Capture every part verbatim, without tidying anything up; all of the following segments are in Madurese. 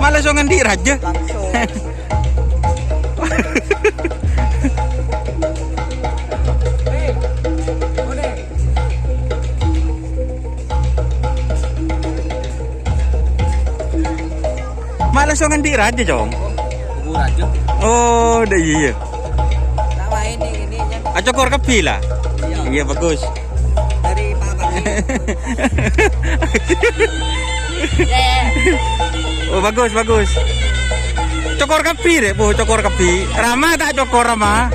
Ma' langsung andi' rajâ. Ma' langsung andi' rajâ, Cong. Tunggu rajâ. Oh, dâ' iyâ, iyâ. Sama ini, ini yang Ah, cokor kabbhi, la? Iya. Iya, bagus. Dari Pak Bakti. Oh, bagus, bagus. Cokor kabbhi, Rek, Bu, cokor kabbhi. Rama ta' cokor, Rama?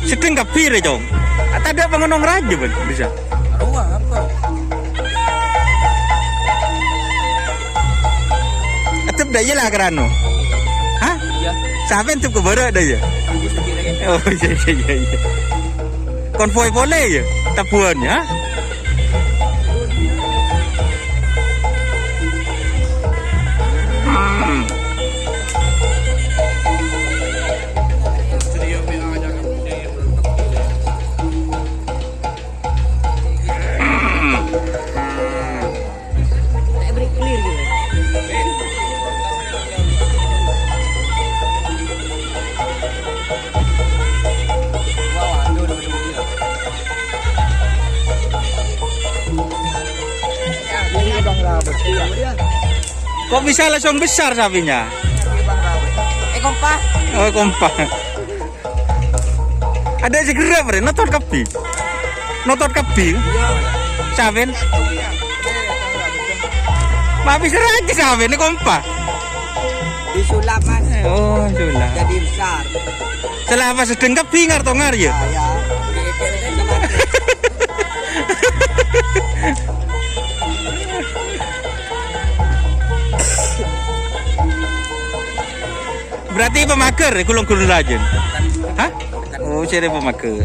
Seddheng kabbhi rè, Cong. Tadâ' pangonong rajâ, bân, bisa. Atep dâ' iyâ la karano. Hah? Iya. Sampèyan atep ka bârâ' dâ' iyâ? Oh, iya, iya, iya, iya. Konvoi polè, ya? Tabuan, ya? Kok bisa langsung besar sapinya? Eh, kompak. Oh, kompak. Adâ' sè ghârâ', Bre, notot kabbhi. Notot kabbhi. Iya. Sampèyan. Ma' bisa rajâ sampèyan, kompak. Disulap, Mas. Oh, sulap. Jadi besar. Selama seddheng kabbhi ngar-tongar, ya? Ya, ya. Berarti pamager, ya, kulon-kulon rajin? Hah? Oh, sèrè pamager.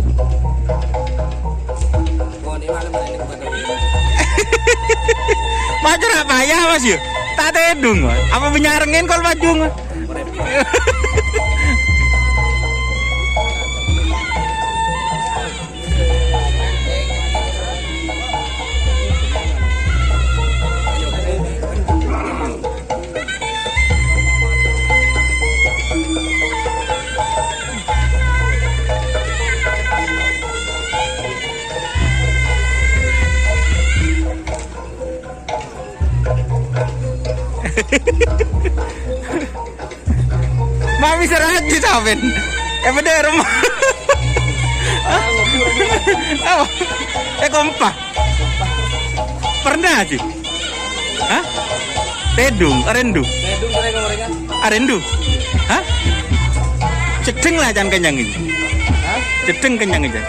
Mager apa ya, Mas, ya? Ta' tèdung, Mas. Apa bânnya' rèngèn kol pajung? Ma' bisa rajâ sampèyan. Eh, bhender, Rom. Apa? Eh, kompak. Pernah sih. Hah? Tèdung, arèndhu. Tèdung sering ngorengan. Arèndhu. Hah? Seddheng la can kennyang ini. Hah? Seddheng kennyang ini.